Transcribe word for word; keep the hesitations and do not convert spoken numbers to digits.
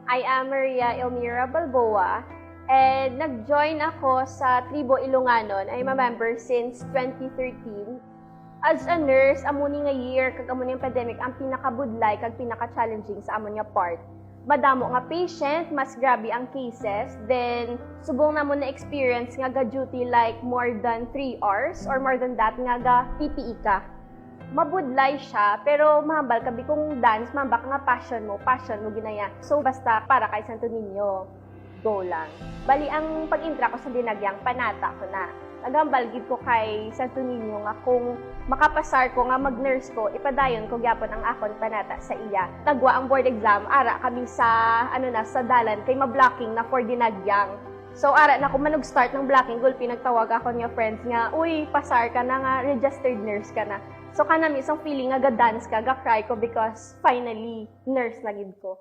I am Maria Elmira Balboa, and nag-join ako sa Tribo Ilonganon. I'm a member since twenty thirteen. As a nurse, amo ni nga year kag amo ni ang pandemic ang pinakabudlay kag pinaka-challenging sa amon nga part. Madamo nga patient, mas grabe ang cases, then subong namon na-experience nga ga-duty like more than three hours or more than that nga ga-P P E ka. Mabudlay siya, pero mahambal ka bi kung dance, mahambal ka nga passion mo, passion mo ginaya. So basta para kay Santo Niño, go lang. Bali, ang pag-entra ko sa Dinagyang, panata ko na. Naghambal gid ko kay Santo Niño nga kung makapasar ko nga mag-nurse ko, ipadayon ko gyapon ang akon panata sa iya. Nagwa ang board exam, ara kami sa, ano na, sa dalan kay ma-blocking na for Dinagyang. So ara na ko manug-start ng blocking, gulpi nagtawag ako niya friends nga, "Uy, pasar ka na nga, registered nurse ka na." So kana mismong feeling nga ga-dance ka, ga-cry ko because finally nurse na gid ko.